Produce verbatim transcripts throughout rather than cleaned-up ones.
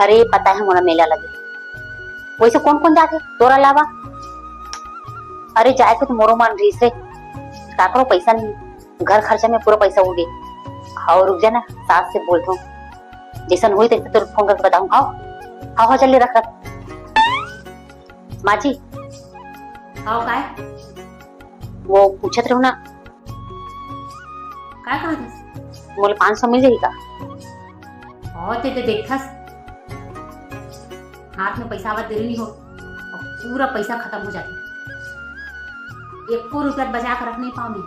अरे, पता हे मोला मेला लगे। वइसे कोन कोन जाथे तोर अलावा? अरे, जाए के तो मोरो मन रहिस रे, काकरो पइसा नहीं, घर खर्चा में पूरा पइसा उड़ गे। अउ रुक जा ना, सास से बोलथों, जइसन होही तइसे तोर फोन करके बताहूँ। हव, हव, हव, चल ले, रख, रख। माँ जी। हव, काय? वो पूछत रहेंव ना। काय कहत हस? मोला पाँच सौ मिल जाही का? हव, ते, ते देखथस। हाथ में पइसा आवत देरी नहीं हो, अउ पूरा पइसा खतम हो जाथे। एको रुपया बचा के रख नहीं पाँव मैं।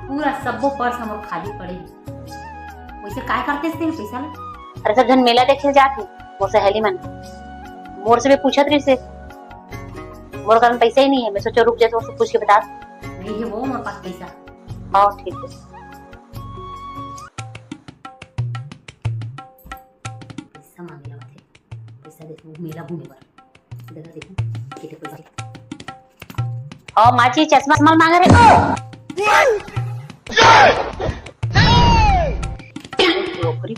पूरा सब्बो पर्स हमर खाली पड़े हे। वइसे काय करथस ते पइसा ला? अरे, सब झन मेला देखे जात हे, मोर सहेली मन। मोर से भी पूछत रहिस हे। मोर करा पइसा ही नहीं हे, मैं सोचेंव रुक जा, तोर से पूछ के बता। नहीं हे वो मोर पास पइसा। हव, ठीक हे। पइसा मांगे ला आथे, पइसा दे, वो मेला घूमे बर। इधर देखो, ये देखो, इधर। ओ माँ जी, चश्मा, चश्मा मांग रहे। नौकरी।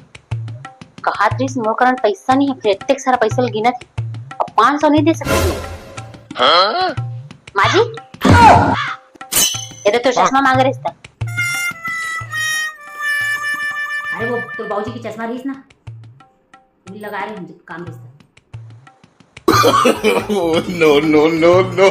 कहात रहिस मोर करा पइसा नहीं हे, फेर एतेक सारा पइसा ल गिनत हे। अब पाँच सौ नहीं दे सकत मैं। माँ जी, ये तो तोर चश्मा मांग रहिस त। अरे, वो तोर बाबूजी के चश्मा रहिस ना, वो लगा रहे हूँ जब काम रहिस त। Oh, no, no, no, no.